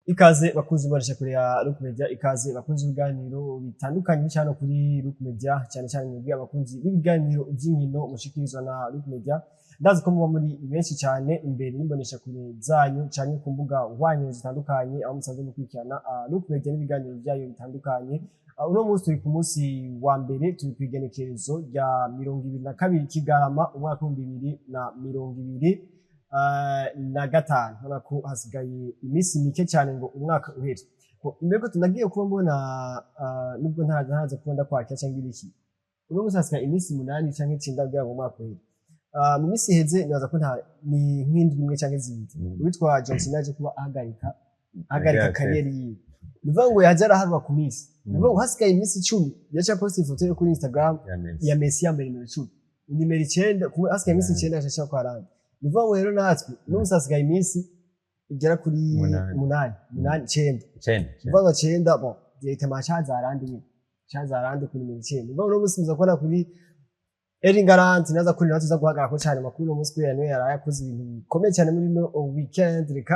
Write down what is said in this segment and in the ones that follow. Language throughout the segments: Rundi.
Ikaze bakunzi barisha kure ya Look Media, ikaze bakunzi ibiganiro bitandukanye cyane kuri Look Media, cyane cyane mwebwe abakunzi b'ibiganiro by'inkino mushikirizwa na Look Media. Ndazi ko muba muri benshi cyane imbere y'imbonesha kure zanyu cyane ku mbuga nkoranyambaga zitandukanye aho musanzwe mukurikirana Look Media n'ibiganiro byayo bitandukanye. Uno munsi turi ku munsi wa mbere, turi ku igenekerezo rya 22 Kigarama umwaka w'2025. Ubona ko hasigaye iminsi mike cyane ngo umwaka uhere. Imbere ko tunagiye kuba mbona, nubwo ntaza kuba ndakwakira cyangwa ibiki, uno munsi hasigaye iminsi 8 cyangwa 9 kugira ngo umwaka uhere. Mu minsi iheze nibaza ko nta ni nk'indwi imwe cyangwa zibiri, uwitwa Johnson yaje kuba ahagarika carrière yiwe. Ni ukuvuga ngo yaje araharwa ku minsi, ni ukuvuga ngo hasigaye iminsi 10 yaca post ifoto yo kuri Instagram ya Messi yambaye nimero 10, nimero 9, hasigaye iminsi 9 ashaka kwa Haaland. Ni ukuvuga ngo rero natwe uno munsi hasigaye iminsi igera kuri 8. 8, 9. 9. Ni ukuvuga ngo 9, bon, directement haza Haaland nyine, haza Haaland ku nimero 9. Ni ukuvuga ngo uno munsi muza kubona kuri Erling Haaland, naza kuri nawe tuza guhagarara ko cyane makuru uno munsi kubera niwe yaraye akoze ibintu bikomeye cyane muri no weekend. Reka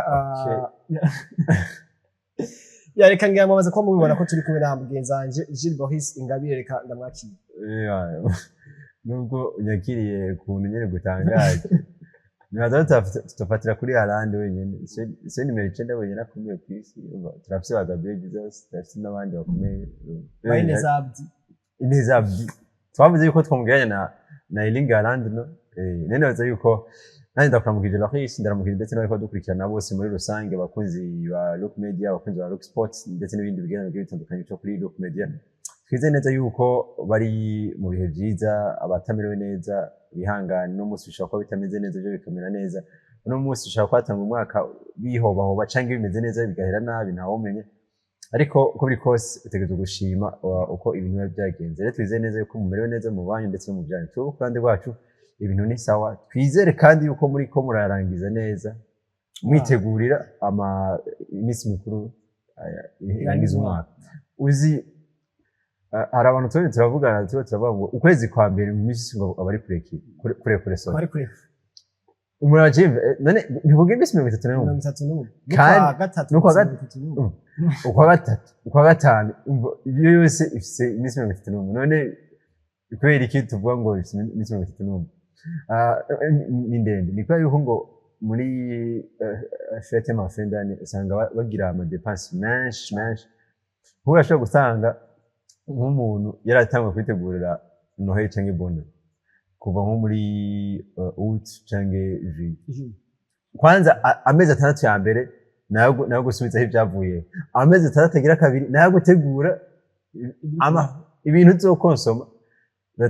ya reka ngira mumaze kuba mubibona ko turi kumwe na mugenzi wanje Gilles Boris Ingabire. Reka ndamwakira. Nubwo unyakiriye ukuntu nyene gutangaje, nibaza tutofatira kuri Haaland wenyene, se nimero 9 wenyene akomeye ku isi. Turafise ba Gabriel Jesus, turafise n'abandi bakomeye. Bayineza Abdi. Ineza Abdi twavuze yuko twamugereranya na Erling Haaland, no nene nibaza yuko nanjye ndakuramukije Loris, ndaramukije ndetse n'abariko badukurikirana bose muri rusange, abakunzi ba Look Media, abakunzi ba Look Sports ndetse n'ibindi biganiro bigiye bitandukanye cyo kuri Look Media. Twizeye neza yuko bari mu bihe byiza, abatamerewe neza bihangane. Uno munsi bishobora kuba bitameze neza, ejo bikamera neza. Uno munsi ushobora kuhatanga umwaka bihobahoba canke bimeze neza bigahera nabi, ntawumenya. Ariko uko biri kose utegerezwa gushima uko ibintu biba byagenze. Rero twizeye neza yuko mumerewe neza mu banyu ndetse no mu byanyu. Twebwe ku ruhande rwacu ibintu ni sawa. Twizere kandi yuko muri ko murarangiza neza mwitegurira ama iminsi mikuru irangiza umwaka. Uzi, hari abantu tuba turavugana, tuba turavuga ngo ukwezi kwa mbere mu minsi ngo aba ari kurekure kure kure, sorry. Bari kure. Umuntu araciye none ntivuga iminsi 31. 31. Kandi n'ukwa gatatu. N'ukwa 31. Ukwa gatatu, ukwa gatanu, umva, iyo yose ifise iminsi 31. None kubera iki tuvuga ngo ifise iminsi 31? Ni ndende, ni kubera yuko ngo muri fête y'ama fin d'année usanga bagira ama dépenses menshi menshi. Nk'ubu urashobora gusanga nk'umuntu yaratanguye kwitegurira Noheli canke Bonane kuva nko muri août canke juillet. Kwanza amezi 6 ya mbere nayo gusubizaho ibyavuye, amezi 6 agira kabiri nayo gutegura ibintu uzokonsoma le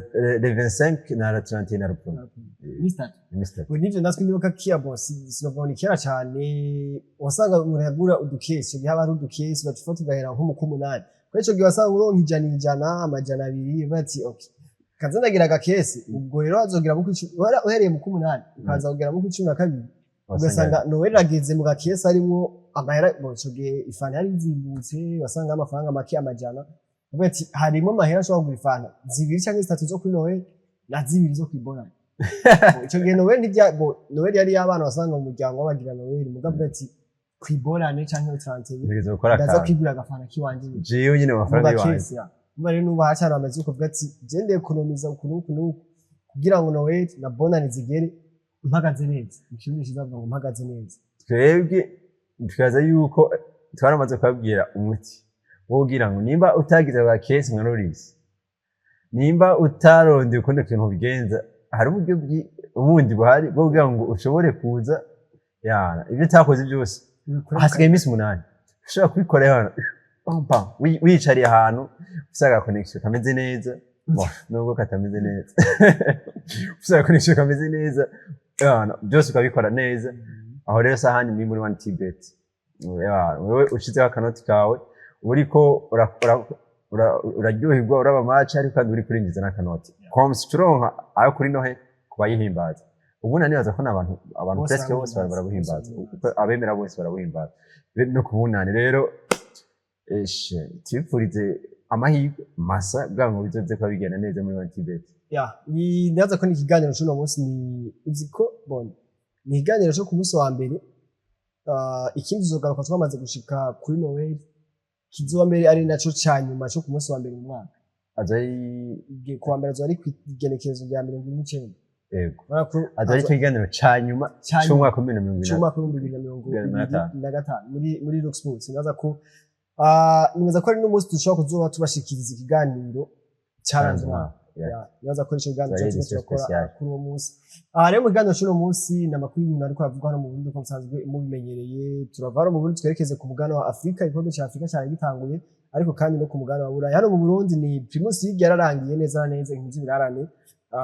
25 na la 31 na le premier. Iminsi 3. Iminsi 3. Ubu nivyo natwe nibuka kiya bosi, sinovuga ni kera cyane, wasanga umuntu yagura udukesi. Icyo gihe haba hari udukesi bacufata ugahera nko mu k'umunani. Kuri ico gihe wasanga uronka 100, 100, 200, bati okay, kaza ndagira agakesi. Ubwo rero wazogira mu kw'icumi, uhereye mu k'umunani ukaza kugera mu kw'12, ugasanga Noel ageze mu gakesi harimwo amahera. Bon, ico gihe ifanta yari izimbutse, wasanga amafaranga make, 100. Uvuga ati harimo amahera ashobora kugura ifanta zibiri canke zitatu zo kuri Noel na zibiri zo kwibonana. Bon, ico gihe Noel ntibya, bon, Noel yari y'abana, wasanga mu muryango w'abagira Noel, mugabo avuga ati kwibonane canke 31 Ntegerezwa gukora ndaza akantu. kwigurira agafanta kiwanje Jewe nyine mu mu mafaranga y'iwanje. gakesi ya. Umva rero n'ubu haracyari amaze kuvuga ati je ndekonomiza uku n'uku n'uku kugira ngo Noel na Bonane zigere mpagaze neza. Mu kirundi ciza bavuga ngo mpagaze neza. Twebwe twibaza yuko twaramaze kubabwira umuti wo kugira ngo nimba utagize agakesi nka Knowless, nimba utarondeye ukundi kintu ubigenza, hari uburyo bundi buhari bwo kugira ngo ushobore kuza yana ibyo utakoze byose. Hasigaye iminsi 8, ushobora kubikora yana pam pam, wiyicariye ahantu ufise aga connection kameze neza. Bon, nubwo katameze neza, ufise aga connection kameze neza yana byose ukabikora neza. Aho rero sahani ni muri one tibet. Wewe ushizeho akanoti kawe, uriko uraryoherwa uraba match, ariko kandi uri kurinjiza n'akanoti comme si turonka ayo kuri nohe kubayihimbaza. Ubundi nibaza ko n'abantu abantu Bose presque bose barabuhimbaza. Barabuhimbaza. Uko abemera bose barabuhimbaza. No kubunani rero eshe tubipfurize amahirwe masa bwa ngo bizoze kuba bigenda neza muri one tibet. Ya, ni ndaza ko ni ikiganiro c'uno munsi, ni uzi ko bon, ni ikiganiro co ku munsi wa mbere. Ikindi tuzogaruka twamaze gushika kuri Noel, kizoba mbere ari naco ca nyuma co ku munsi wa mbere mu mwaka. Aza ari Kuwa mbere azoba ari kw'igenekerezo rya 29. Yego. Urabona ko aza ari cyo kiganiro ca nyuma ca nyuma c'umwaka wa 2025. C'umwaka w'ibihumbi bibiri na mirongo Bibiri na ibiri gatanu. na gatanu muri Rock Sports. Nibaza ko ari n'umunsi dushobora kuzoba tubashikiriza ikiganiro cyaranze umwaka. Yeah. Ya, nibaza ko ico kiganiro Zari tuba édition turakora spéciale. kuri uwo munsi. Aha rero mu kiganiro c'uno munsi ni amakuru y'ibintu ariko aravugwa hano mu Burundi, uko musanzwe mubimenyereye. Turava hano mu Burundi twerekeze ku mugabane wa Afurika, igikombe ca Afurika cari gitanguye, ariko kandi no ku mugabane wa Buraya. Hano mu Burundi ni Primus League yararangiye neza na neza, inkuru z'ibirarane.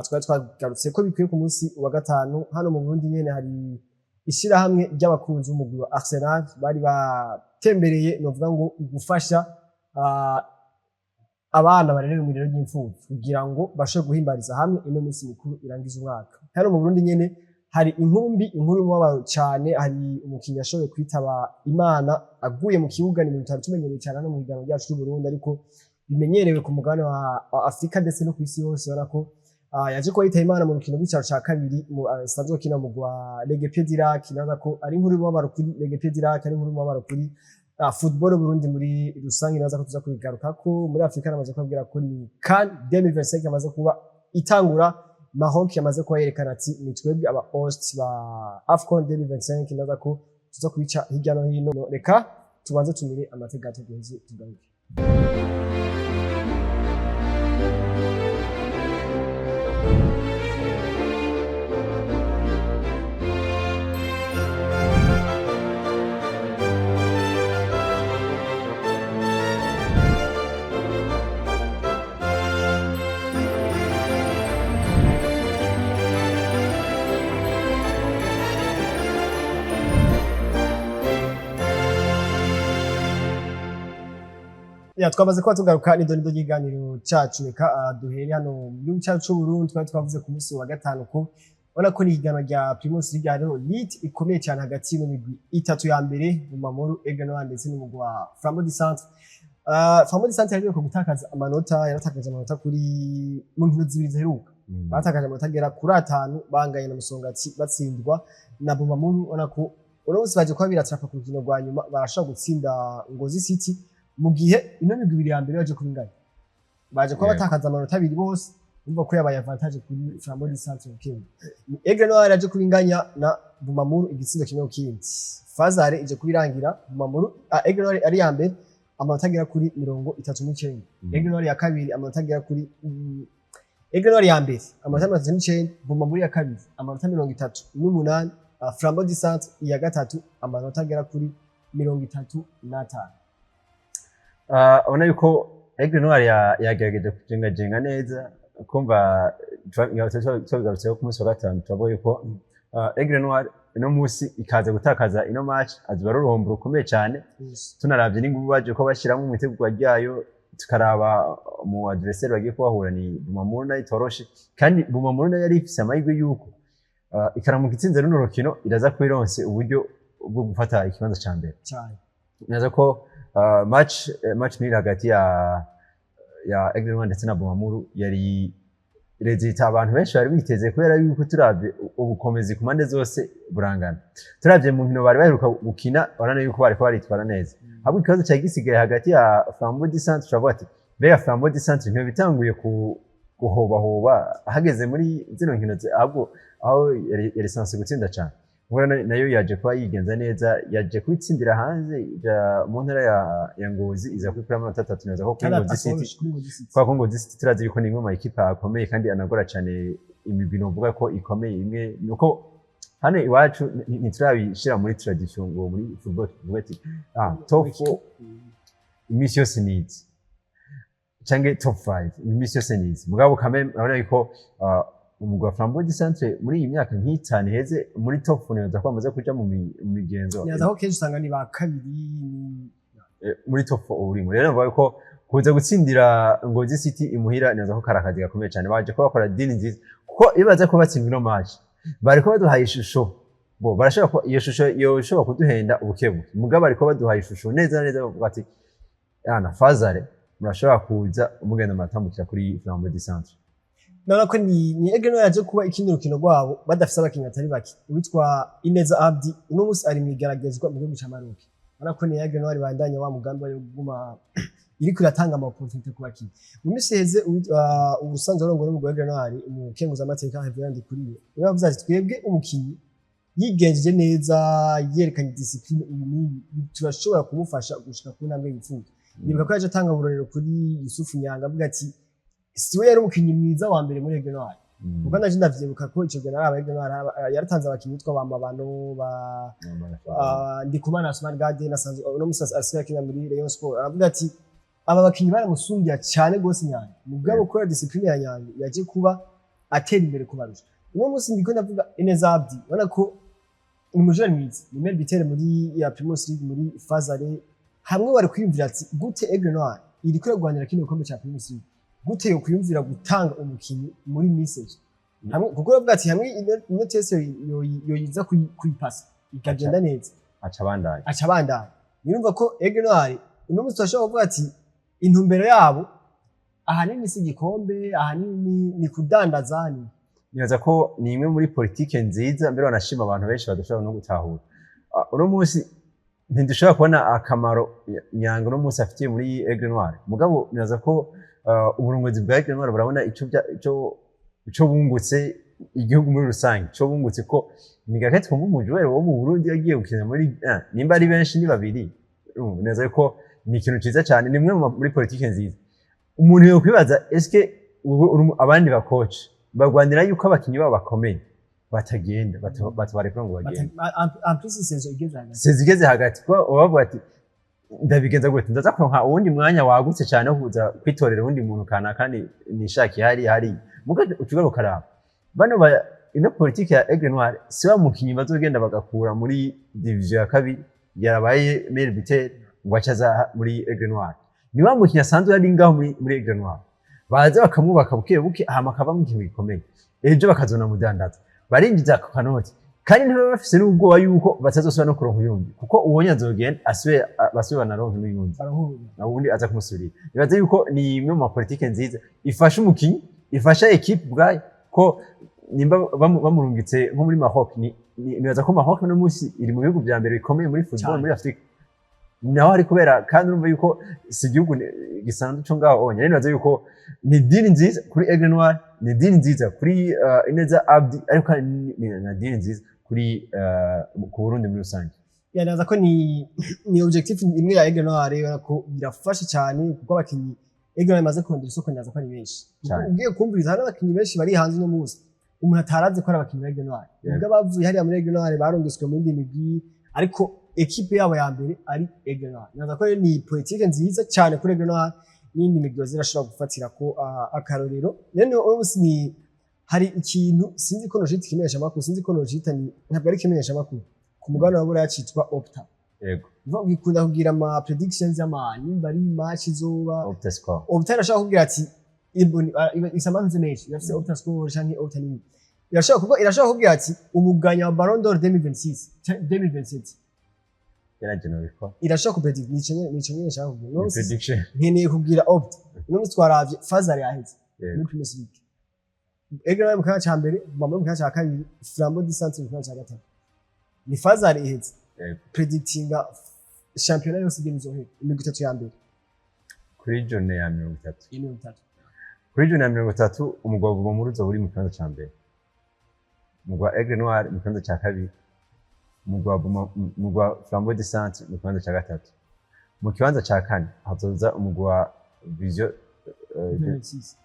Twari twagarutse ko bikwiye ku munsi wa gatanu. Hano mu Burundi nyene hari ishirahamwe ry'abakunzi b'umugwi wa Arsenal bari batembereye, novuga ngo gufasha abana barerewe mu irero ry'imfuvyi kugira ngo bashobore guhimbariza hamwe ino minsi mikuru irangiza umwaka. Hano mu Burundi nyene hari inkuru mbi, inkuru y'umubabaro cane. Hari umukinyi yashoboye kwitaba Imana aguye mu kibuga. Ni ibintu tutari tumenyereye cyane hano mu higanwa ryacu ry'u Burundi, ariko bimenyerewe ku mugabane wa Afurika ndetse no ku isi yose. Urabona ko yaje kuba yitaba Imana mu rukino rw'icaro ca kabiri mu asanzwe akina mu rwa Legue d'Irak. Naza ko ari inkuru y'umubabaro kuri Legue d'Irak, ari inkuru y'umubabaro kuri football Burundi muri rusange. Naza ko tuza kubigarukako. Muri Afurika namaze kubabwira ko ni CAN 2025 yamaze kuba itangura. Maroc yamaze kuba yerekana ati ni twebwe aba host ba AFCON 2025. Naza ko tuza kubica hirya no hino. Reka tubanze tumire amateka duheze tugaruke. Ya, twamaze kuba tugaruka nido nido ry'iganiro cacu. Reka duhere hano mu gihugu cacu c'u Burundi. Twari twavuze ku munsi wa gatanu ko ubona ko ni ihiganwa rya Primus League, hariho lutte ikomeye cyane hagati y'imigwi itatu ya mbere, Bumamuru, Aigle Noir ndetse n'umugwi wa Flambeau du Centre. Flambeau du Centre yaheruka gutakaza amanota, yaratakaje amanota kuri mu nkino zibiri ziheruka. Batakaje amanota agera kuri atanu, bangaye na Musongati, batsindwa na Bumamuru. Ubona ko uno munsi baje kuba biratrapa ku rukino rwa nyuma, barashobora gutsinda Ngozi City, mu gihe ino migwi ibiri ya mbere baje kuba inganya, baje kuba batakaza amanota abiri bose. Urumva ko yabaye avantage kuri Flambeau du Centre. Kindi, Aigle Noir yaje kuba inganya na Bumamuru igitsindo kimwe ku kindi. Phase aller ije kuba irangira Bumamuru, Aigle Noir ari ya mbere, amanota agera kuri 39. Aigle Noir ya kabiri amanota agera kuri Aigle Noir ya mbere amanota 39, Bumamuru ya kabiri amanota 38, Flambeau du Centre iya gatatu amanota agera kuri 35. Ubona yuko Aigle Noir yagerageje kujengajenga neza. Kumva tubigarutseho ku munsi wa gatanu, turavuga yuko Aigle Noir ino munsi ikaza gutakaza ino match azoba ari uruhombo rukomeye cyane. Tunaravye n'inguvu baje ko bashyiramo mu itegurwa ryayo, tukaraba mu adversaire bagiye kubahura ni Bumamuru, nayo itoroshe. Kandi Bumamuru nayo yari ifise amahirwe yuko ikaramuka itsinze runo rukino iraza kuba ironse uburyo bwo gufata ikibanza ca mbere. Cyane. Neza ko match niri hagati ya Aigle Noir ndetse na Bumamuru yari résultat abantu benshi bari biteze, kubera yuko turavye ubukomezi ku mpande zose burangana. Turavye mu nkino bari baheruka gukina, urabona yuko bariko baritwara neza. Ahubwo ikibazo cyari gisigaye hagati ya Flambeau du Centre, turavuga ati mbega Flambeau du Centre ntiyo bitanguye ku guhobahoba hageze muri zino nkino, ahubwo aho yari censé gutsinda cyane. Ubona nayo yaje kuba yigenza neza, yaje kubitsindira hanze, ija mu ntara ya Ngozi, iza kwikura amanota atatu neza ko kuri Kandi Ngozi City. atoroshe kuri Ngozi City. Kwa ko Ngozi City turazi yuko ni imwe mu makipe akomeye kandi anagora cyane imigwi novuga ko ikomeye. Imwe nuko hano iwacu ntiturabishira muri tradition ngo muri football tuvuge ati top 4 iminsi yose nizi canke top 5 iminsi yose nizi. Mugabo kame urabona yuko umugwi wa Flambeau du Centre muri iyi myaka nk'itanu iheze muri top 4 nibaza ko bamaze kuja mu migenzo. Nibaza ko kenshi usanga ni ba kabiri Muri top 4 urimo. Rero navuga ko kuza gutsindira Ngozi City imuhira, nibaza ko kari akazi gakomeye cyane. Baje kuba bakora deal nziza, kuko iyo baza kuba batsindwa ino match bariko baduhaye ishusho bo barashobora kuba iyo shusho yoshobora kuduhenda ubukebuke. Mugabo bariko baduhaye ishusho neza neza, bavuga ati ana phase aller murashobora kuza mugenda muratambukira kuri Flambeau du Centre. Nabona ko ni Aigle Noir yaje kuba ikindi rukino rwabo badafise abakinyi batari bake. Uwitwa Ineza Abdi uno munsi ari mw'igaragazwa mu gihugu ca Maroc. Urabona ko ni Aigle Noir bandanya wa mugambi wo kuguma iriko iratanga ama opportunité ku bakinyi. Mu minsi iheze ubusanzwe arongoye n'umugwi wa Aigle Noir, umukenguzamateka Reverend Ndikuriyo, niwe yavuze ati: "Twebwe umukinyi yigenjeje neza, yerekanye discipline iyi n'iyi, turashobora kumufasha gushika ku ntambwe yifuza." Nibuka ko yaje atanga uburorero kuri Yusufu Nyanga, avuga ati siwe yari umukinyi mwiza wa mbere muri Aigle Noir, kuko naje ndavyibuka ko ico gihe naraba Aigle Noir yaratanze abakinyi bitwa ba Mabano, ba Ndikumana Asman Gade, nasanzwe uno musi asigaye akina muri Rayon Sport. Aravuga ati aba bakinyi baramusumbya cyane gose Nyange, mugabo kubera discipline ya Nyange yaje kuba atera imbere kubarusha. Uno munsi ndiko ndavuga Ineza Abdi, ubona ko ni umujene mwiza, ni meilleur buteur muri ya Primus League muri Fazare. Hamwe wari kwiyumvira ati gute Aigle Noir iriko iragwanira kino gikombe ca Primus League, gute yo kwiyumvira gutanga umukinyi muri message hamwe? Kuko uravuga ati hamwe ino test yoyiza kuyipasa ikagenda neza, aca abandanya. Aca abandanya. Nirumva ko Aigle Noir uno munsi turashobora kuvuga ati intumbero yabo ahanini si igikombe, ahanini ni kudandaza, ni Nibaza ko ni imwe muri politike nziza mbere, wanashima abantu benshi badashobora no gutahura. Uno munsi ntidushobora kubona akamaro Nyanga uno munsi afitiye muri Aigle Noir, mugabo nibaza ko uburongozi bwa Aigle Noir burabona ico bungutse igihugu muri rusange, ico bungutse ko ni gake twumva umujwere wo mu Burundi yagiye gukina muri nimba ari benshi ni babiri. Urumva neza ko ni ikintu ciza cyane, ni imwe muri politike nziza. Umuntu yokwibaza: eske abandi bakoci bagwanira yuko abakinyi babo bakomeye batagenda, batabarekura ngo bagende? En plus saison igeze hagati. Saison igeze hagati, kuko baba bavuga ati ndabigenza gute, ndaza kuronka uwundi mwanya wagutse cyane wo kuza kwitorera uwundi muntu kanaka kandi nishakiye hariya hariya. Muga ucugaruka ukaraba bano ba ino politike ya Aigle Noir, si wa mukinyi bazogenda bagakura muri division ya kabiri yarabaye meilleur buteur ngo ace aza muri Aigle Noir. Ni wa mukinyi asanzwe yari ngaho muri Aigle Noir, baza bakamwubaka buke buke, hama akavamo ikintu gikomeye, ejo bakazona mudandaza, barinjiza ako kanoti, kandi ntibaba bafise n'ubwoba yuko batazosubira no kuronka uyundi, kuko uwonye azogenda asubire, basubire banaronke n'uyundi. Barahura. Na ubundi aza kumusubirira. Nibaza yuko ni imwe mu mapolitike nziza ifasha umukinyi, ifasha équipe ubwayo, ko nimba bamurungitse nko muri Maroc, nibaza ko Maroc uno munsi iri mu bihugu vya mbere bikomeye muri football Cane. muri Afrika, naho hari kubera kandi urumva yuko si igihugu gisanzwe co ngaho onyene. Nibaza yuko ni deal nziza kuri Aigle Noir, ni deal nziza kuri Ineza Abdi, ariko kandi ni na deal nziza kuri ku Burundi muri rusange. Yanaza ko ni objectif imwe ya Aigle Noir, ubona ko birafasha cyane, kuko abakinyi Aigle Noir imaze kurondera isoko ndaza ko ari benshi. Kuko Cane. ugiye kumviriza, hari abakinyi benshi bari hanze uno munsi umuntu atarazi ko ari abakinyi ba Aigle Noir. Ubwo bavuye hariya muri Aigle Noir barungiswe mu yindi migwi, ariko équipe yabo ya mbere ari Aigle Noir. Naza ko rero ni politike nziza cyane kuri Aigle Noir, n'iyindi migwi zirashobora gufatira ko akarorero. Rero uno munsi ni hari ikintu sinzi ko nocita ikimenyesha makuru, sinzi ko nocita, ni ntabwo ari ikimenyesha makuru, ku mugabane wa Buraya citwa Opta. Gikunda kugira ama predictions y'ama nimba ari match izoba. Opta Score. Opta irashobora kubwira ati isamanze menshi irafise Opta Score canke Opta nini, irashobora kuko irashobora kubwira ati umuganya wa Ballon d'Or 2026 canke 2027. Yaraje nabikora. Irashobora kupredict, nico nyene nshaka kugira. Uno Ni munsi prediction. Nkeneye kugira Opta. Uno munsi twaravye phase yaheze muri Premier League, Aigle Noir mu kibanza ca mbere, Mama mu kibanza ca kabiri, Flambeau du Centre mu kibanza ca gatatu. Ni phase iheze. Predictinga shampiyona yose igenda izohera, imigwi itatu ya mbere. Kuri journée ya 30. Ya 30. Kuri journée ya 30, umugwi wa Bumamuru uzoba uri mu kibanza ca mbere, umugwi wa Aigle Noir mu kibanza ca kabiri, umugwi wa Flambeau du Centre mu kibanza ca gatatu. Mu kibanza ca kane hazoza umugwi wa Vision 26.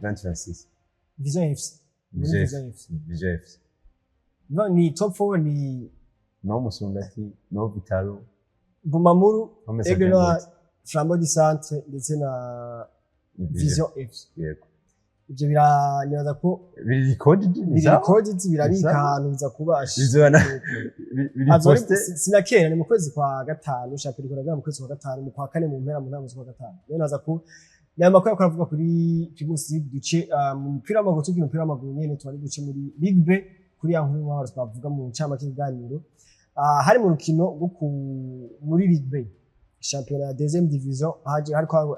2026. Vision FC. Muri Vision. Vision FC. Vision FC. No, ni top 4 ni no Musongati, no Vitalo, Bumamuru, no Messager Aigle Noir, Ngozi. Flambeau du Centre ndetse na Ni Vision. Vision FC. Yego. Ibyo biranibaza ko Biri recorded, ni biri sawa? recorded, birabika Sawa. ahantu biza kuba Bizobana biri posté. Sinakera ni mu kwezi kwa gatanu, shampiyona ikora mu kwezi kwa gatanu, mu kwa kane, mu mpera, mu ntango z'ukwa gatanu. Rero naza ko ni amakuru yakora avuga kuri Primus League. Duce mu mupira w'amaguru, tukiri umupira w'amaguru nyene, tuba duce muri Ligue B kuri ya nkuru y'umubabaro twavuga mu ncamake y'ikiganiro. Hari mu rukino rwo muri Ligue B, shampiyona ya deuxième division, haje hariko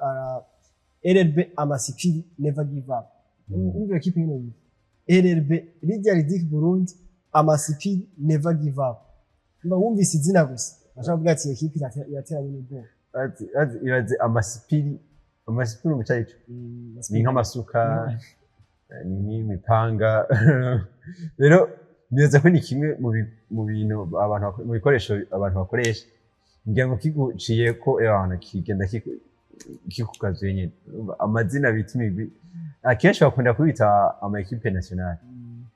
RRB Amasipiri Never Give Up. Umva ekipe nyene yitwa RRB, Lydia Ridic Burundi, Amasipiri Never Give Up. Mba wumvise izina gusa bashobora kuvuga ati ekipe irateranye n'ubwoba. Ati, ibaze amasipiri, amasipiri mu carico ni nk'amasuka, ni nk'imipanga. Rero nibaza ko ni kimwe mu bintu abantu mu bikoresho abantu bakoresha, ngira ngo kiguciye ko abantu kigenda kikugazuye nyene. Urumva, amazina bita imigwi akenshi bakunda kubita ama équipe nationale,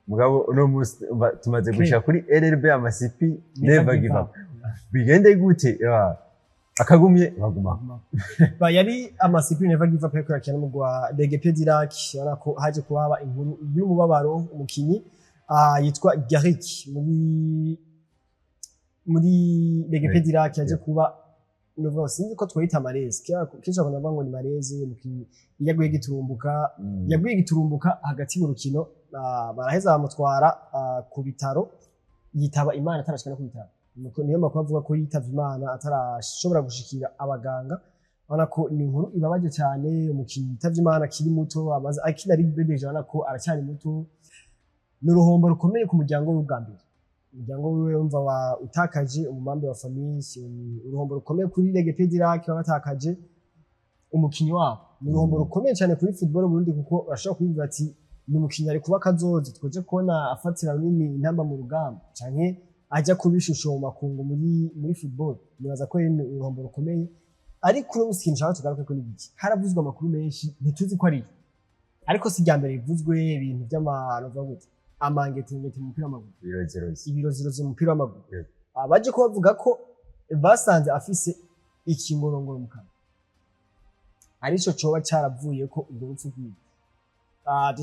mugabo uno munsi umva, tumaze gushika kuri RRB Amasipi Never Give Up. Bigende gute? Akagumye baguma. Ba yari Amasipi Never Give Up yariko yakina mu gwa DGP d'Irak. Urabona ko haje kuhaba inkuru y'umubabaro, umukinyi yitwa Garrick muri DGP d'Irak yaje kuba, nuvuga sinzi ko twita malaise. Kenshi bakunda kuvuga ngo ni malaise. Umukinyi yaguye giturumbuka, yaguye giturumbuka hagati mu rukino, baraheza bamutwara ku bitaro, yitaba Imana atarashika no ku bitaro. Niyo makuru avuga ko yitavye Imana atarashobora gushikira abaganga. Urabona ko ni inkuru ibabaje cyane, umukinyi yitavye Imana akiri muto, amaze akina Ligue B déjà, urabona ko aracyari muto. Ni uruhombo rukomeye ku muryango we. Bwa mbere umuryango wiwe wumva wa utakaje umu membre wa famille, ni uruhombo rukomeye kuri DGP d'Irak baba batakaje umukinyi wabo, ni uruhombo rukomeye cyane kuri football Burundi, kuko bashobora kubivuga ati ni umukinyi ari kuba kazoza twoje kubona afatira runini intamba mu rugamba canke ajya kuba ishusho mu makungu muri football. Nibaza ko ari uruhombo rukomeye. Ariko uno munsi ikintu nshaka tugaruke ko ni iki: haravuzwe amakuru menshi, ntituzi ko ari yo, ariko si irya mbere bivuzwe ibintu by'ama, gute, amangetengete mu mupira w'amaguru. Ibirozirozi. Ibirozirozi mu mupira w'amaguru. Abaje ko bavuga ko basanze afise ikingorongoro mu kanwa, arico coba caravuye ko ubwo rupfu rwiwe.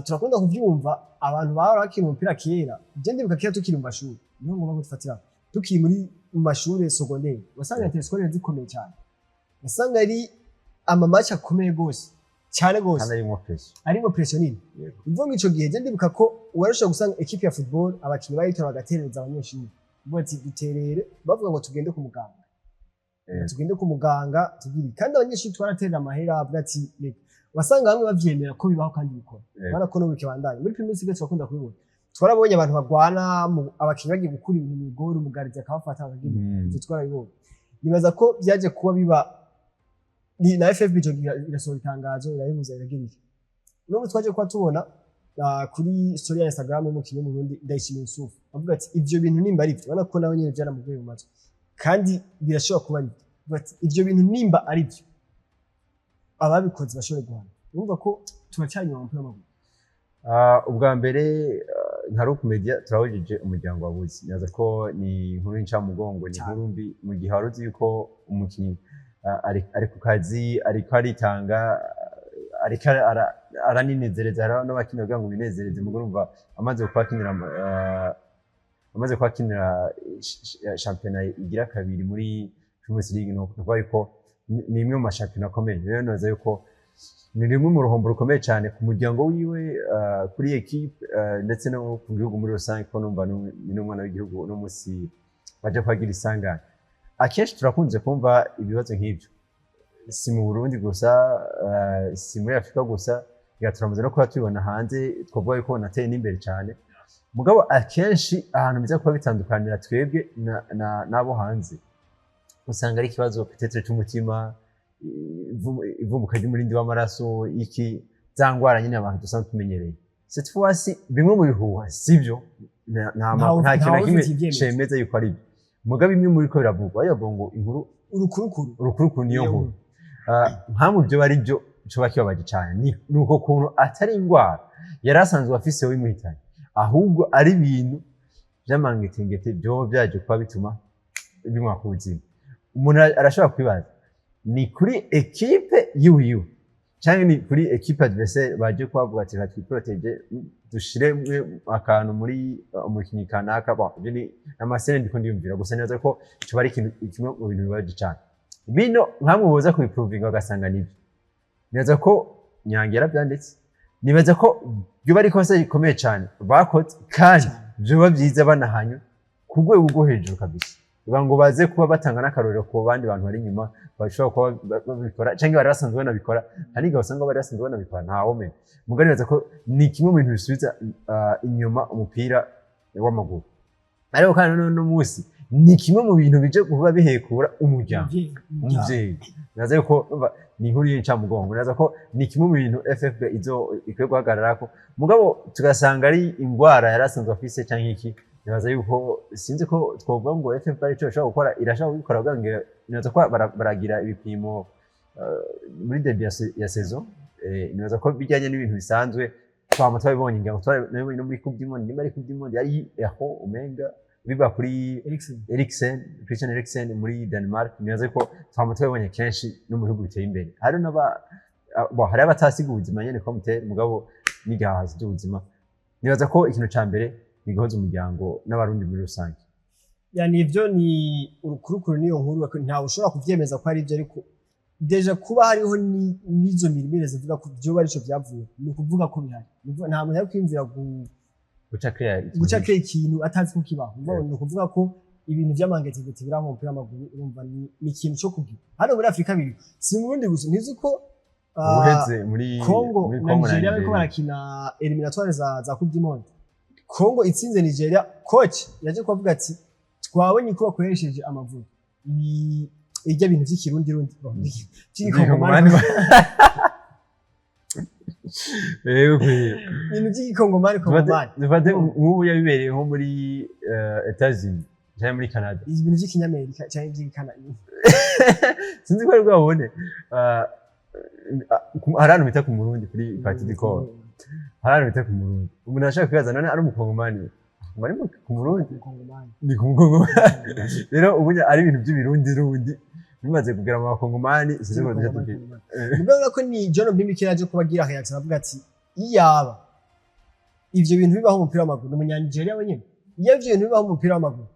Turakunda kuvyumva, abantu bahora bakina umupira kera. Je ndibuka kera tukiri mu mashuri, niho ngomba gufatira, tukiri mu mashuri secondaire, wasanga interscolaire zikomeye cyane, wasanga ari ama match akomeye gose cyane gose. Kandi arimwo pression. Arimo pression nini. Uvuga ngo ico gihe je ndibuka ko warashobora gusanga équipe ya football, abakinyi bayitora bagaterereza abanyeshuri, bavuga ati duterere, bavuga ngo tugende ku muganga, tugende ku muganga tugire. Kandi abanyeshuri twaraterera amahera, avuga ati reka, wasanga bamwe bavyemera ko bibaho kandi bikora. Urabona ko n'ubu bikibandanya muri Primus League, turakunda kubibona. Twarabonye abantu bagwana abakinyi bagiye gukura ibintu mw'igori, umugarizi akabafata bakagira. Ivyo twarabibonye. Nibaza ko byaje kuba biba na FFB ico gihe irasohora itangazo, irabibuza, iragira iki. N'ubu twaje kuba tubona kuri story ya Instagram y'umukinyi w'Umurundi Ndayishimiye Yusuf avuga ati ivyo bintu nimba ari byo, urabona ko nawe nyene byaramuvuye mu matwi kandi birashobora kuba ari byo. Avuga ati ivyo bintu nimba ari byo, ababikoze bashobore guhana. Urumva ko turacyari inyuma mu mupira w'amaguru. Ubwa mbere, nka Rock Media turabujije umuryango wabuze. Nibaza ko ni inkuru y'incamugongo, ni inkuru mbi mu gihe wari uzi yuko umukinyi ari ku kazi, ariko aritanga, ariko araninezereza. Hariho n'abakinyi bagira ngo binezereze, mugo urumva amaze kuba akinira shampiyona igira kabiri muri Primus League, ni ukuvuga yuko ni imwe mu mashampiyona akomeye. Rero nibaza yuko ni rimwe mu ruhombo rukomeye cyane ku muryango wiwe, kuri équipe, ndetse no ku gihugu muri rusange, kuko numva ni n'umwana w'igihugu. Uno munsi baje kuhagira isanganya. Akenshi turakunze kumva ibibazo nk'ibyo, si mu Burundi gusa, si muri Afurika gusa, reka turamaze no kuba tubibona hanze, twavuga yuko banateye n'imbere cyane. Mugabo akenshi ahantu biza kuba bitandukanira twebwe n'abo hanze, usanga ari ikibazo peut-être c'umutima, ivumbuka ry'umurindi w'amaraso, iki, za ngwara nyine abantu dusanzwe tumenyereye. Cette fois-ci bimwe mu bihuha sivyo, nta kintu na ntawe kimwe ufitiye ibyemezo. cemeza yuko ari byo. Mugabo bimwe muri ko biravugwa, bavuga ngo inkuru urukurukuru. Urukurukuru niyo Niyo nkuru. Nka mu byo bari byo coba kibabaje cyane ni uko kuntu atari indwara yari asanzwe afise wimuhitanye, ahubwo ari ibintu vy'amangetengete vyoba vyaje kuba bituma bimwaka ubuzima. Umuntu arashobora kwibaza ni kuri équipe yiwiwe canke ni kuri équipe adversaire baje kubavuga ati reka twiprotège, dushiremwe akantu muri umukinyi kanaka. Bon, ivyo ni amasene ndiko ndiyumvira gusa. Nibaza ko coba ari ikintu kimwe mu bintu bibabaje cane. Bino nkamwe boza kubiprovinga bagasanga nibyo, nibaza ko Nyange yaravyanditse, nibaza ko ryoba ari ikosa rikomeye cane bakoze, kandi vyoba vyiza banahanywe ku rwego rwo hejuru kabisa. Ngo baze kuba batanga n'akarorero ku bandi bantu bari inyuma bashobora kuba babikora canke bari basanzwe banabikora. Hari n'igihe usanga bari basanzwe banabikora, ntawomenya. Mugabo nibaza ko ni kimwe mu bintu bisubiza inyuma umupira w'amaguru. Ariko kandi noneho uno munsi ni kimwe mu bintu bije kuba bihekura umuryango, umuvyeyi. Nibaza yuko umva, ni inkuru y'incamugongo. Nibaza ko ni kimwe mu bintu FFB izo ikwiye guhagararako, mugabo tugasanga ari ingwara yari asanzwe afise canke iki. Nibaza yuko sinzi ko twovuga ngo FFB arico ishobora gukora, irashobora kubikora kugira ngo, nibaza ko baragira ibipimo muri début ya saison. Nibaza ko bijyanye n'ibintu bisanzwe twama twabibonye, ngira ngo twabibonye no muri Coupe du Monde, nimba ari Coupe du Monde yari Euro, umenga biba kuri Eriksen. Eriksen, Christian Eriksen muri Denmark. Nibaza ko twama twabibonye kenshi no mu bihugu biteye imbere. Hari n'aba bon, hari abatasiga ubuzima nyene comme tel, mugabo n'igihe hasize ubuzima, nibaza ko ikintu ca mbere ni guhoza umuryango n'Abarundi muri rusange. Yani ivyo ni urukurukuru, niyo nkuru, ntawe ushobora kuvyemeza ko ari ivyo, ariko déjà kuba hariho n'izo murmures zivuga ko vyoba arico vyavuye, ni ukuvuga ko bihari. Ni ukuvuga nta muntu ari kwiyumvira guca create ikintu. Guca kiriya ikintu atazi ko kibaho. Ni ukuvuga ko ibintu vy'amangetegete biri aho mu mupira w'amaguru, urumva ni ikintu co kugira hano muri Afurika biri, si mu Burundi gusa. Ntizi ko Ubuheze muri Congo muri na Congo na Nigeria bariko Nigeria. barakina éliminatoires za Coupe du Monde, Congo itsinze Nigeria, coach yaje kuvuga ati: "Twabonye ko bakoresheje amavuta ibi irya bintu vy'ikirundi rundi vy'igikongomani." Yego kwiye. Ibintu vy'igikongomani kongomani. Dufate nk'ubu yabibereye nko muri Etats-Unis cyangwa muri Canada. Ibintu vy'ikinyamerika canke vy'igikanada. Sinzi ko ari bwabone. Hari ahantu bita ku Murundi, kuri Partie du Corps, hari ahantu bita ku Murundi. Umuntu ashaka kwibaza: none ari umukongomani ari ku Murundi? Umukongomani. Ni ku mukongomani. Rero ubu ari ibintu by'ibirundi rundi bimaze kugera mu bakongomani, sinzi ko duce tubi. Mugabo ko ni John Obi Mikel aje kuba agira réaction avuga ati: "Iyaba ivyo bintu bibaho mu mupira w'amaguru," ni umunyanigeria wenyene, "iyo ivyo bintu bibaho mu mupira w'amaguru,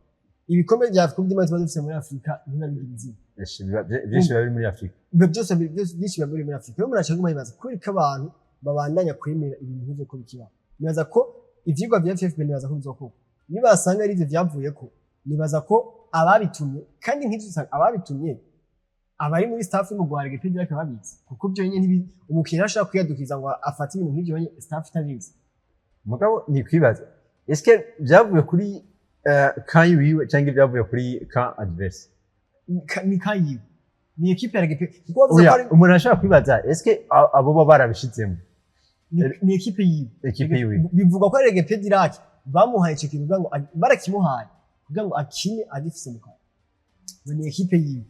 ibikombe vya Afrika by'imana tuba dufise muri Afrika ntibiba bigira izina." Byinshi biba biri muri Afurika. Biba byose byose byinshi biba biri muri Afrika. Rero umuntu aca aguma yibaza kubera ko abantu babandanya kwemera ibintu nk'ivyo ko bikibaho. Nibaza ko ivyigwa vya FFB, nibaza ko bizokorwa, nibasanga ari ivyo vyavuyeko, nibaza ko ababitumye, kandi nk'ivyo usanga ababitumye abari muri staff y'umugwi Gepidi babizi, kuko byo nyene umukinnyi ntashobora kwiyadukiza ngo afate ibintu nk'ivyo nyene staff itabizi. Mugabo ni kwibaza: eske byavuye kuri camp wiwe cyangwa byavuye kuri camp adverse? Ni kayiwe, ni équipe ya Regepe, kuko bavuze Oya, ko ari umuntu ashobora kwibaza: eske abo baba barabishizemo? Ni équipe yiwe. Équipe yiwe. Bivugwa ko ari Regepe Dirac bamuhaye ico kintu kugira ngo barakimuhaye kugira ngo akine agifise mu kanwa. Ngo ni équipe yiwe,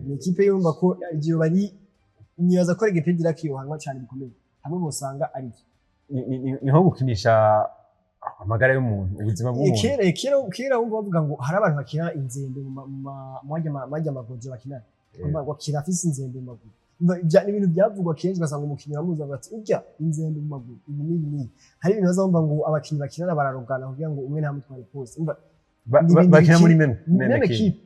ni équipe yumva ko ivyo bari. Nibaza ko Regepe Dirac yohanwa cyane bikomeye hamwe bosanga ari byo. Ni nko gukinisha amagara y'umuntu, ubuzima bw'umuntu. Kera wumva bavuga ngo hari abantu bakina inzembe mu marya magojo bakina, ngo akina afise inzembe mu maguru. Ni ibintu byavugwa kenshi, ugasanga umukinnyi bamuzi bati: "Urya inzembe mu maguru, ibi n'ibi n'ibi." Hari ibintu baza bumva ngo abakinnyi bakinana bararogana kugira ngo umwe ntamutware poste. Umva, ni ibintu bakina muri même même même équipe. Équipe,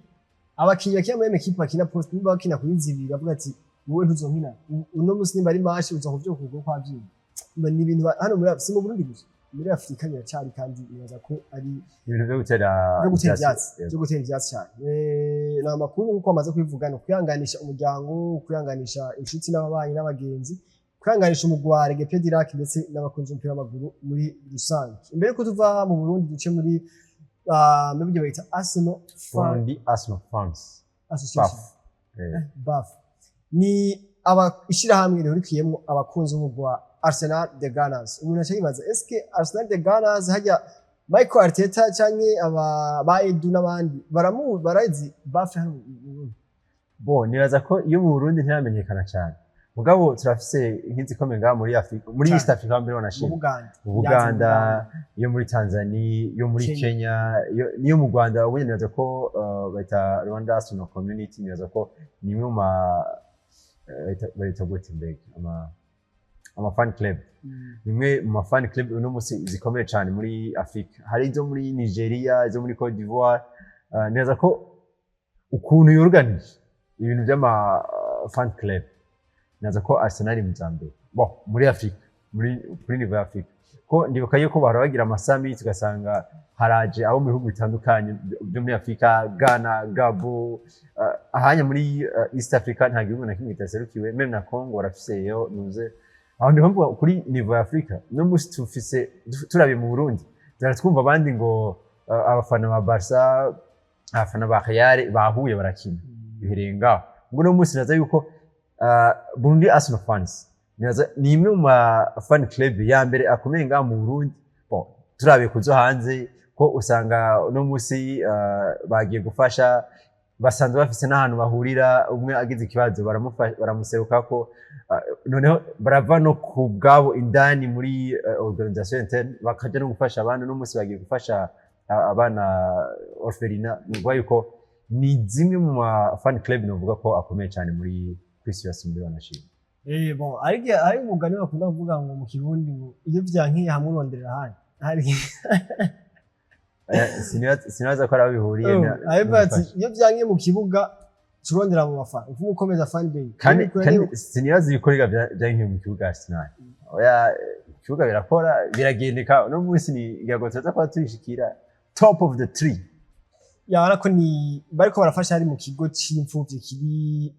abakinnyi bakina muri même équipe, bakina poste, nimba bakina kuri zibiri, bavuga ati: "Wowe ntuzonkina uno musi, nimba ari match uza kuvyuka ukuguru kwa vyuma." Umva, ni ibintu hano muri, si mu Burundi gusa, muri Afurika biracyari, kandi nibaza ko ari ibintu byo gutera byo gutera ivyatsi. Yego. Byo gutera ivyatsi cyane. Ni amakuru nk'uko bamaze kubivuga, ni ukwihanganisha umuryango, kwihanganisha inshuti n'ababanyi n'abagenzi, kwihanganisha umugwi wa Regepe Dirac ndetse n'abakunzi b'umupira w'amaguru muri rusange. Imbere yuko tuva mu Burundi duce muri muri byo bayita Arsenal Fan Burundi Arsenal Fans Association. BAF. BAF ni aba ishirahamwe rihurikiyemwo abakunzi b'umugwi wa Arsenal the Gunners. Umuntu aca yibaza: eske Arsenal the Gunners hajya Michael Arteta canke aba ba Edu n'abandi baramu barazi BAF hano mu Burundi? Bo nibaza ko iyo mu Burundi ntiramenyekana cyane, mugabo turafise nk'izikomeye ngaha muri Afrika, muri Cane. East Africa mbere Mu wanashima. Buganda. Mu Buganda, iyo muri Tanzania, iyo muri Kenya. Kenya, niyo mu Rwanda. Ubu nibaza ko bayita Rwanda Arsenal Community. Nibaza ko ni imwe mu ma bayita gute mbega, ama fan club, imwe mu ma fan club uno munsi zikomeye cyane muri Afrika. Hari izo muri Nigeria, izo muri Cote d'Ivoire. Nibaza ko ukuntu yoruganije ibintu by'ama fan club, nibaza ko Arsenal mu za mbere, bon, muri Afrika, muri kuri niveau ya Afrika. Ko ndibuka yuko bahora bagira ama summit, ugasanga haraje abo mu bihugu bitandukanye byo muri Afurika, Ghana, Gabo, ahanya muri East Africa nta gihugu na kimwe kitaserukiwe, même na Congo barafiseyo nuze. Aho ndiho mvuga kuri niveau ya Afrika. No musi tufise, turabiye mu Burundi, twumva abandi ngo abafana ba Barca, abafana ba Real bahuye barakina, bihereye ngaho. Ubwo no munsi naza yuko Burundi Arsenal fans nibaza ni imwe mu ma fan club ya mbere akomeye ngaha mu Burundi. Bon, turabiye kuzo hanze ko usanga uno munsi bagiye gufasha, basanzwe bafise n'ahantu bahurira, umwe agize ikibazo baramuserukako, noneho barava no ku bwabo indani muri organisation interne, bakaja no gufasha abandi. Uno munsi bagiye gufasha abana orphelinat. Ni ukuvuga yuko ni zimwe mu ma fan club novuga ko akomeye cyane muri kwisi yose muri banashima. Bon, ariko hari umugani bakunda kuvuga ngo mu Kirundi ngo iyo vyankiye hamwe uronderera ahandi. Hari Sinibaza ko ari aho bihuriye ariko ati n'ugufasha. Iyo vyankiye mu kibuga turondera mu bafana, uvuga ukomeza fan base. Kandi Iyo kandi sinibaza ibikorwa byankiye mu kibuga Arsenal. Oya, ikibuga birakora, biragendeka. Uno munsi ni ngira tuza kuba turishikira top of the tree. Yabara ko ni bariko barafasha, hari mu kigo c'imfuvyi kiri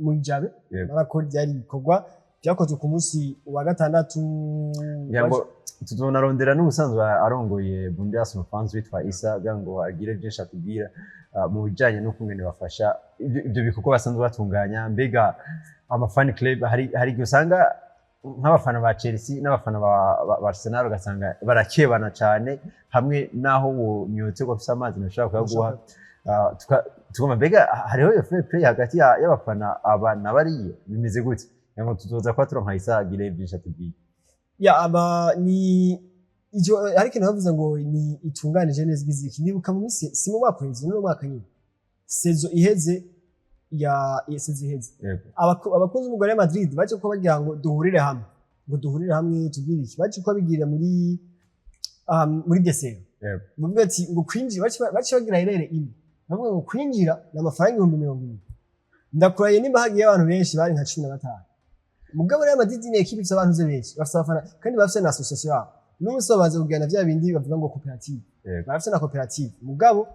muri Jabe. Yego. Bara ko ryari ibikorwa byakozwe ku munsi wa gatandatu. Ngira ngo tuzonarondera n'ubusanzwe arongoye Burundi Arsenal fans witwa Isa, kugira ngo agire byinshi atubwira mu bijanye n'ukungene bafasha ibyo bikorwa basanzwe batunganya. Mbega ama fan club, hari igihe usanga nk'abafana ba Chelsea n'abafana ba Arsenal ugasanga barakebana cyane, hamwe n'aho uwo myotse ko afise amazi ntashobora kuyaguha. Tugomba mbega hariho iyo fair play hagati y'abafana aba na bariya, bimeze gute? Ngira ngo tuzoza kuba turonka Isa agire byinshi atubwira. Ya, aba ni icyo, ariko ikintu bavuze ngo ni itunganije neza igiziki. Nibuka mu minsi, si mu mwaka uheze, ni mu mwaka nyine saison iheze, ya saison iheze. Abakunzi b'umugwi wa Real Madrid baje ko bagira ngo duhurire hamwe, ngo duhurire hamwe tubwire iki, baje ko babigira muri desert. Bavuga ati ngo kwinjira, bace bagira irere imwe, bavuga ngo kwinjira ni amafaranga 20,000. Ndakurahiye, nimba hagiye abantu benshi bari nka 15. Mugabo Real Madrid ni équipe ifite abantu benshi, bafite abafana kandi bafite na association yabo. N'umunsi babanza kugirana vya bindi bavuga ngo koperative. Barafite na koperative, mugabo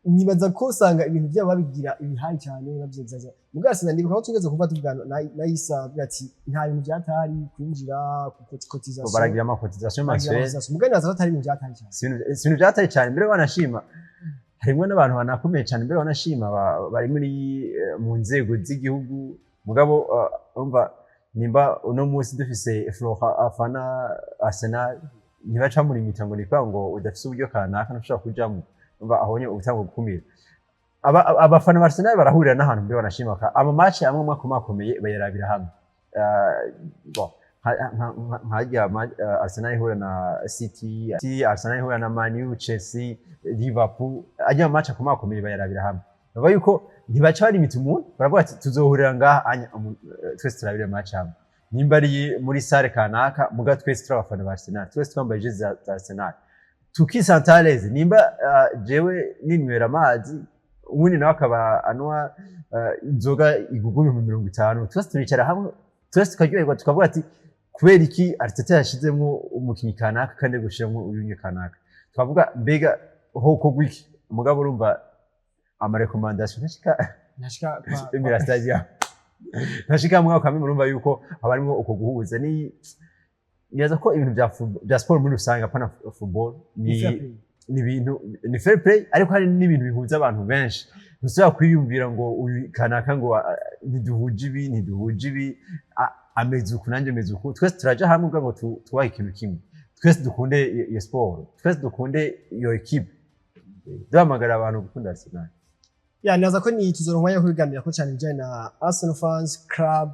nibaza ko usanga ibintu byabo babigira ibihayi cyane, bavyegzaza. Mugabo Arsenal, ndibuka ko tugeze kuva tuvugana na Isa, avuga ati nta bintu vyatari kwinjira ku cotisation. Baragira ama cotisation Bagira mensuelle. cotisation. Mugabo nibaza ko atari ibintu vyatari cyane. Si ibintu byatari cyane. Mbere banashima harimwo n'abantu banakomeye cyane, mbere banashima bari muri mu nzego z'igihugu. Mugabo urumva nimba uno munsi dufise Flora afana Arsenal, ntibaca muri mita ngo ni kubera ngo udafise uburyo kanaka ntushobora kujamwo. Urumva aho nyene utanga gukumira. Abafana ba Arsenal barahurira n'ahantu, mbere banashima ama match amwe amwe akomakomeye bayarabira hamwe. Bon, nka Arsenal ihura na City, Arsenal ihura na Man U, Chelsea, Liverpool, ajya match akomakomeye bayarabira hamwe. Bavuga yuko ntibaca barimita umuntu, baravuga ati tuzohurira ngaha anya, twese turabira match hamwe, nimba ari muri salle kanaka, muga twese turi abafana ba Arsenal, twese twambaye jezi za Arsenal, tukisantareze. Nimba jewe ninywera amazi, ubundi nawe akaba anywa inzoga igugwa 50,000, twese turicara hamwe, twese tukaryoherwa, tukavuga ati kubera iki Arteta yashizemwo umukinyi kanaka kandi ari gushiramwo uyu kanaka? Twavuga mbega hoko gwiki? Mugabo urumva ama recommandation ntashika. Ntashika Emira Stadium ntashika mwaka kamwe. Murumva yuko haba harimwo uko guhuza. Ni nibaza ko ibintu bya sport muri rusange, apana football, ni fair play. Ni ibintu ni fair play, ariko hari n'ibintu bihuza abantu benshi. Ntusubira kwiyumvira ngo uyu kanaka ngo ntiduhuje ibi, ntiduhuje ibi, ameze uku nanjye meze uku. Twese turaja hamwe kugira ngo twubahe ikintu kimwe, twese dukunde iyo sport, twese dukunde iyo équipe. Duhamagara abantu gukunda Arsenal. Ya, nibaza ko ni tuzoronka umwanya wo kubiganira ko cyane ibijyanye na Arsenal fans club.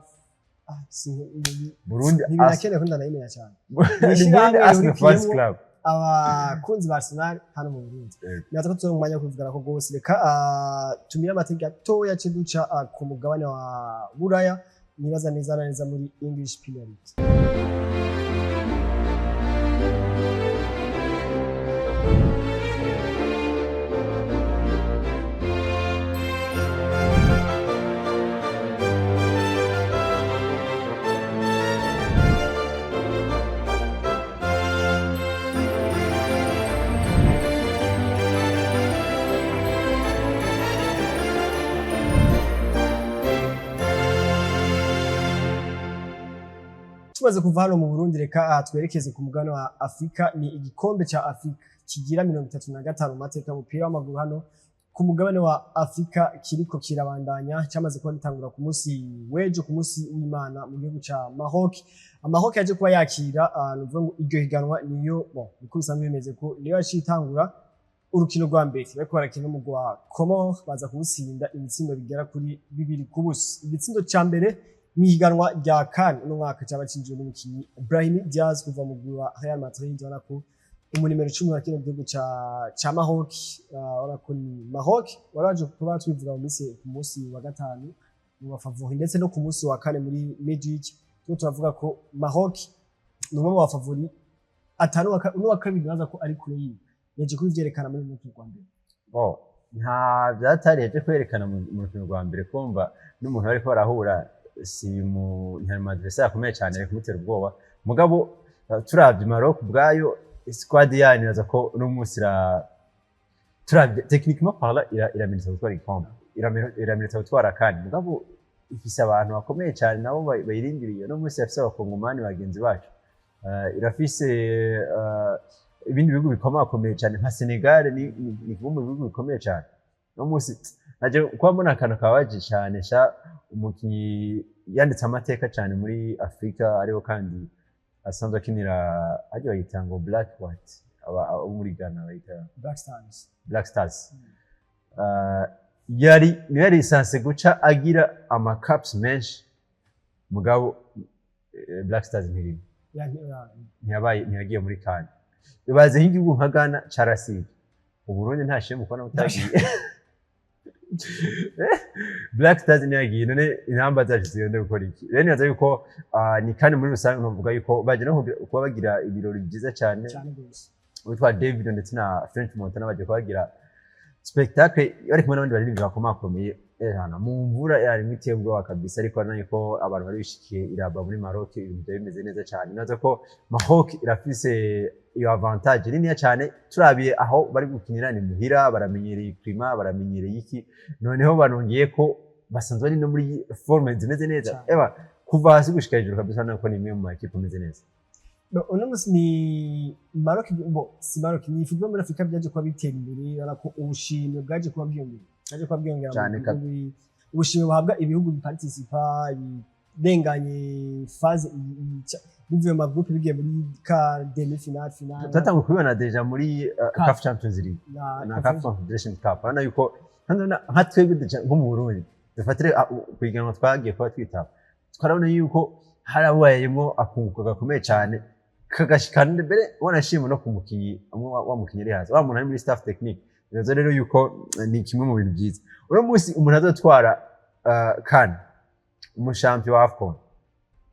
Burundi Ntibinakeneye ko ndanayimenya cyane. Ni Burundi Ishirahamwe Arsenal fans rihurikiyemwo club. abakunzi ba Arsenal hano mu Burundi. Nibaza ko tuzoronka umwanya wo kubivugana ko rwose. Reka tumire amateka gatoya ce duca ku mugabane wa Buraya, nibaza neza na neza muri English Premier League. Tumaze kuva hano mu Burundi, reka aha twerekeze ku mugabane wa Afrika. Ni igikombe ca Afrika kigira 35 mu mateka y'umupira w'amaguru hano ku mugabane wa Afrika kiriko kirabandanya. Cyamaze kuba gitangura ku munsi w'ejo, ku munsi w'Imana, mu gihugu ca Maroc. Maroc yaje kuba yakira, nuvuga ngo iryo higanwa niyo, bon, niko bisanzwe bimeze ko niyo yaciye itangura. Urukino rwa mbere bariko barakina n'umugwi wa Comores, baza kuwutsinda ibitsindo bigera kuri 2-0. Igitsindo ca mbere mu ihiganwa rya CAN uno mwaka cyaba cinjiwe n'umukinyi Brahim Diaz kuva mu mugwi wa Real Madrid. Ubona ko umunimero 10 wa kino gihugu ca Maroc, urabona ko ni Maroc waraje kuba twivuga mu minsi, ku munsi wa gatanu mu ba favoris, ndetse no ku munsi wa kane muri midweek tuba turavuga ko Maroc ni umwe mu ba favoris atanu n'uwa kabiri baza ko ari kure yiwe. Yaje kubivyerekana muri runo rwa mbere. Bon, nta byatari yaje kwerekana mu rukino rwa mbere. Kumva n'umuntu bariko barahura si mu nta mu adversaire akomeye cyane ari kumutera ubwoba. Mugabo turavye Maroc ubwayo, squad yayo, nibaza ko uno munsi turavye techniquement parlant iramerita gutwara igikombe, iramerita gutwara CAN. Mugabo ifise abantu bakomeye cyane nabo bayirindiriye. Uno munsi irafise abakongomani bagenzi bacu, irafise ibindi bihugu bikomakomeye cyane nka Senegal, ni kimwe mu bihugu bikomeye cyane. Uno munsi naje kuba mbona akantu kabaje cyane sha umukinyi yanditse amateka cyane muri Afrika, ariho kandi asanzwe akinira, aryo bayita ngo Black what, abo muri Ghana bayita Black Stars. Black Stars. Yari niyo yari censé guca agira ama caps menshi, mugabo Black Stars ntirimo. Ntiyabaye, ntiyagiye muri CAN. Ibaze nk'igihugu nka Ghana carasivye, Uburundi nta shema kubona butagiye, Black Stars ntiyagiye. None intamba zacu zigenda gukora iki? Rero nibaza yuko ni kandi muri rusange novuga yuko baje no kuba bagira ibirori byiza cyane. Cyane rwose. Witwa David ndetse na French Montana baje kubagira spectacle bari kumwe n'abandi baririmbyi bakomakomeye. Hano mu mvura yari iteye ubwoba kabisa, ariko urabona yuko abantu bari bishikiye iraba muri Maroc, ibintu byari bimeze neza cyane. Nibaza ko Maroc irafise iyo avantage niniya cyane. Turabiye aho bari gukinira ni muhira, baramenyereye climat, baramenyereye iki, noneho banongeye ko basanzwe bari no muri forme zimeze neza. Cyane. Eba kuva hasi gushika hejuru kabisa, urabona ko ni imwe mu makipe ameze neza. No, uno munsi ni Maroc, bo si Maroc, ni football muri Afrika byaje kuba bitera imbere. Urabona ko ubushimwe bwaje kuba bwiyongera, bwaje kuba bwiyongera mu Cyane. bihugu, ubushimwe buhabwa ibihugu biparticipa birenganye phase bivuye mu ma groupe bigiye muri quart, demi finale, finale. Twatanguye kubibona déjà muri CAF. CAF Champions League na na CAF Confederation Cup. Urabona yuko hano nka twebwe déjà nko mu Burundi dufatire ku higanwa twagiye kuba twitaba, twarabona yuko harabayemo akunguko gakomeye cyane kagashikana mbere wanashima no ku mukinyi umwe wa mukinyi ari hasi, wa muntu ari muri staff technique. Bibaza rero yuko ni kimwe mu bintu byiza. Uno munsi umuntu azotwara CAN, umushampion wa AFCON,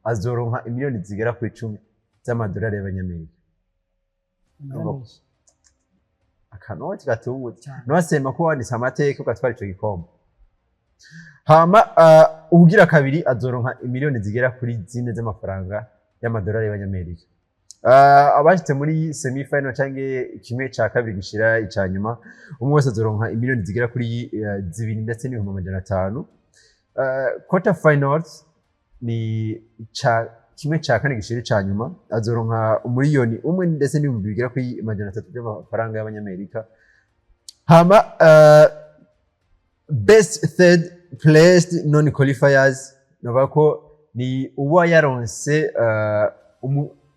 azoronka imiliyoni zigera ku 10 z'amadolari y'abanyamerika. Amahera menshi. Akanoti gatubutse. Cyane. Ntiwasema ko wanditse amateka ugatwara ico gikombe. Hama uwugira kabiri azoronka imiliyoni zigera kuri 4 z'amafaranga y'amadolari y'abanyamerika. Abashitse muri semi final canke kimwe ca kabiri gishira ica nyuma, umwe wese azoronka imiliyoni zigera kuri 2 ndetse n'500,000. Quarter finals ni ca kimwe ca kane gishira ica nyuma, azoronka 1 miliyoni ndetse n'ibihumbi bigera kuri 300 by'amafaranga y'abanyamerika. Hama best third placed non qualifiers, navuga ko ni uwa yaronse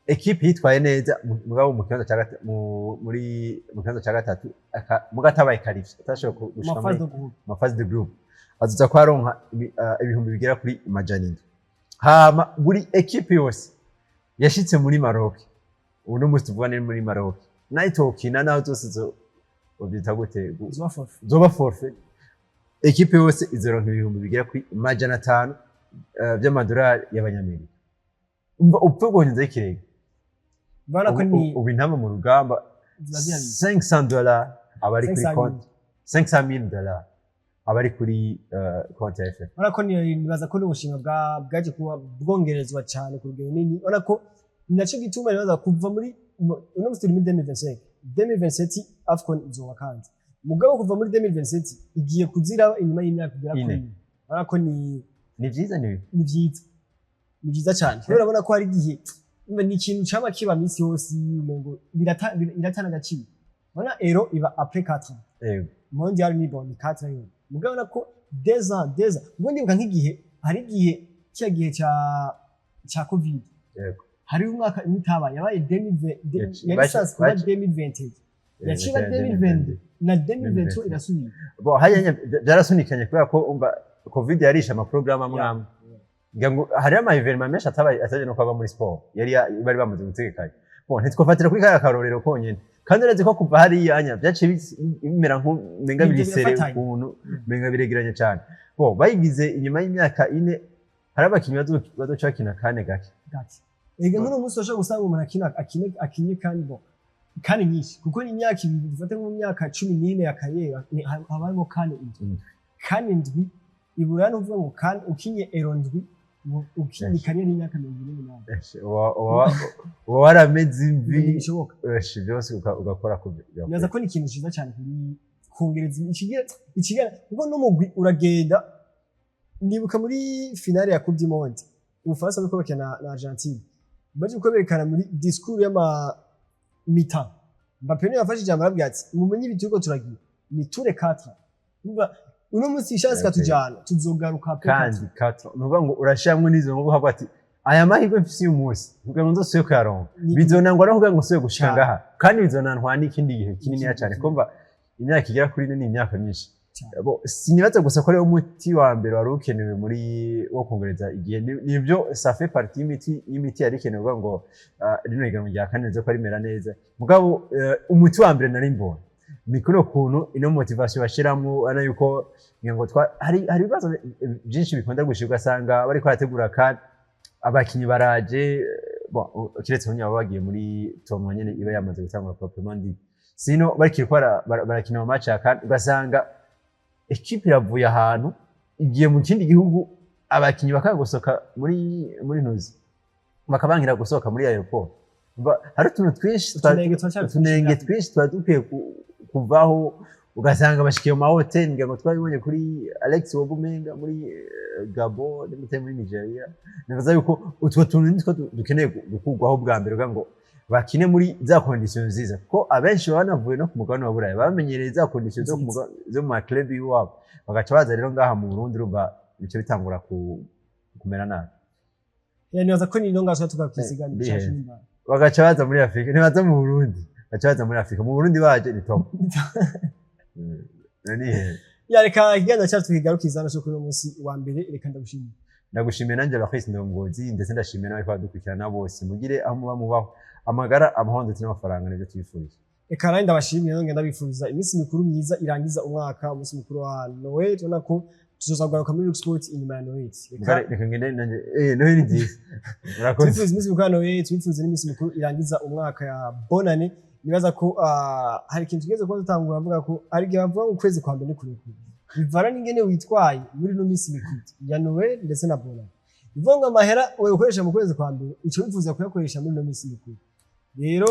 ekipe yitwaye neza mugabo mu kibanza ca muri mu kibanza ca gatatu, muga atabaye qualifié, atashoboye gushika Ma phase muri de groupe. Ma phase de groupe, azoza ko aronka ibihumbi bigera kuri 700. Hama buri ekipe yose yashitse muri Maroc, ubu no musi tuvuga ni muri Maroc, nayo itokina naho zose zo ubyita gute, Zoba forfait. Zoba forfait, ekipe yose izoronka ibihumbi bigera kuri 500 by'amadolari y'abanyamerika. Umva upfe guhonyezaho ikirenge. Urabona ko ni Ubu intama mu rugamba ziba zihari. $500 aba ari kuri 500 konti, $500,000 aba ari kuri konti ya FF. Urabona ko nibaza ko n'ubushimwe bwaje kuba bwongerezwa cyane ku rugero runini. Urabona ko ni nacyo gituma nibaza kuva muri uno musi turi muri 2025, 2027 AFCON izoba, kandi mugabo kuva muri 2027 igiye kuzira inyuma y'imyaka igera kuri Ine. ine. Urabona ko ni Ni vyiza, ni bibi? Ni vyiza. Ni byiza cyane, kubera urabona ko hari igihe ni ikintu caba kiba misi yose, umengo biratana agaciro. Urabona Euro iba après 4 ans, Mondial ni bon, ni 4 ans. Mugabo urabona ko 2 ans, 2 ans, ubwo ndibuka nk'igihe, hari igihe cya gihe ca Covid, hari umwaka imwe itabaye, yabaye 2020, yari isanzwe kuba 2021, yaciba 2022 na 2023 irasubira. Bon, hariya nyene byarasunikanye kubera ko umva Covid yarishe amaporogaramu amwe amwe. Ngira ngo hariho ama événements menshi atabaye, ataje no kwaba muri sport yari bari bamaze gutegekanya. Bon, ntitwofatira kuri kaya karorero konyene, kandi uretse ko kuva hariya anya byaciye bimera nk'umenga Ibyo birisere birafatanye. ukuntu, menga biregeranye cyane. Bon, bayigize inyuma y'imyaka 4, hari abakinnyi bazoca bakina kane gake. Gake. Ega nk'uno munsi urashobora gusanga umuntu akina akine akinye kandi bon kandi nyinshi, kuko ni imyaka 2, dufate nko mu myaka 14 ya carrière haba harimo kane indwi. Indwi. Kane indwi ibura, ni ukuvuga ngo kandi ukinye Euro ndwi, ukinye carrière y'imyaka 48. Eshe, uba warameze imvi. Ibintu bishoboka. Eshe, byose ugakora ku Nibaza ko ni ikintu cyiza cyane kuri kongereza ikigira, kuko n'umugwi uragenda. Nibuka muri finale ya Coupe du Monde, Ubufaransa buriko bakina na Argentine, baje uko berekana muri discours y'ama mi-temps, Mbappé niwe yafashe ijambo, arabwira ati: "Mumenye ibi turiko turagira ni tous les 4. Umva, uno munsi chance ikatujana, tuzogaruka après Kandi quatre, ni ukuvuga ngo urashiramwo n'izo nkubu, havuga ati: "Aya mahirwe mfise uyu munsi kugira ngo nzosubire kuyaronka, bizonangwa no kugira ngo nsubire gushika ngaha, kandi bizonantwara n'ikindi gihe kininiya Ikindi cyane." gihe. Kumva imyaka igera kuri 4 ni imyaka myinshi. Cyane. Bo, sinibaza gusa ko ariwo muti wa mbere wari ukenewe muri wo kongereza igihe. Nibyo, ça fait partie y'imiti yari ikenewe kugira ngo rino higanwa rya kane rize ko rimera neza. Mugabo umuti wa mbere nari mbonye ni kuno kuntu ino motivation bashiramwo, urabona yuko ngira ngo hari ibibazo byinshi bikunda gushika, ugasanga bariko barategura kandi abakinyi baraje, bon, kiretse bamwe baba bagiye muri tournoi nyene iba yamaze gutangura proprement dit, sino barikiri ko barakina mu match ya kandi, ugasanga équipe iravuye ahantu igiye mu kindi gihugu, abakinyi bakanga gusohoka muri ntuzi, bakabangira gusohoka muri aéroport. Hari utuntu twinshi Utunenge turacyari utunenge twinshi. twinshi tuba dukwiye kuvaho. Ugasanga bashikiye mu mahoteli, ngira ngo twabibonye kuri Alex Wobumenga muri Gabon ndetse muri Nigeria. Nibaza yuko utwo tuntu nitwo dukeneye gukurwaho bwa mbere kugira ngo bakine muri za conditions nziza, kuko abenshi baba banavuye no ku mugabane wa Buraya, bamenyereye za conditions zo ku Nziza. zo mu ma club y'iwabo, bagaca baza rero ngaha mu Burundi, urumva bice bitangura kumera nabi. Ya, nibaza ko ni ngaho tugakwisiganira Ndihenze. cyacu nimba. Bagaca baza muri Afurika, ntibaza mu Burundi, baca baza muri Afurika. Mu Burundi baje ni top. Ni hehe? Ya, reka ikiganiro cyacu tukigarukiza hano kuri uno munsi wa mbere. Reka ndagushimiye. Ndagushimiye nanjye Loris Ndongozi, ndetse ndashimiye n'abariko badukurikirana bose. Mugire aho muba mubaho amagara, amahoro ndetse n'amafaranga, nibyo twifurije. Reka nanjye ndabashimiye, nongera ndabifuriza iminsi mikuru myiza irangiza umwaka, umunsi mukuru wa Noel. Tubona ko tuzoza kugaruka muri Lux Sport inyuma ya Noel. Reka Reka ngende nanjye, Noel ni nziza, murakoze. Twifuza iminsi mikuru ya Noel, twifuza n'iminsi mikuru irangiza umwaka ya Bonane. Nibaza ko hari ikintu tugeze kuba dutangura, avuga ko hari igihe bavuga ngo ukwezi kwa mbere ni kurekure, bivana n'ingene witwaye muri ino minsi mikuru ya Noel ndetse na Bonane. Bivuga ngo amahera ukoresha mu kwezi kwa mbere, uca wifuza kuyakoresha muri ino minsi mikuru. Rero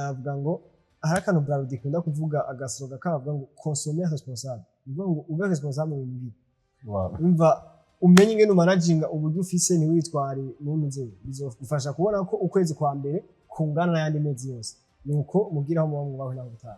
avuga ngo hari akantu Brarudi ikunda kuvuga, agaslogan kavuga ngo "consommer responsable", bivuga ngo ube responsable mu bintu bibi. Umva, umenye ingene umanaginga uburyo ufise, ntiwitware mu nzego, bizogufasha kubona ko ukwezi kwa mbere kungana n'ayandi mezi yose. Nuko mugiraho muba mwubaho naho gutaha.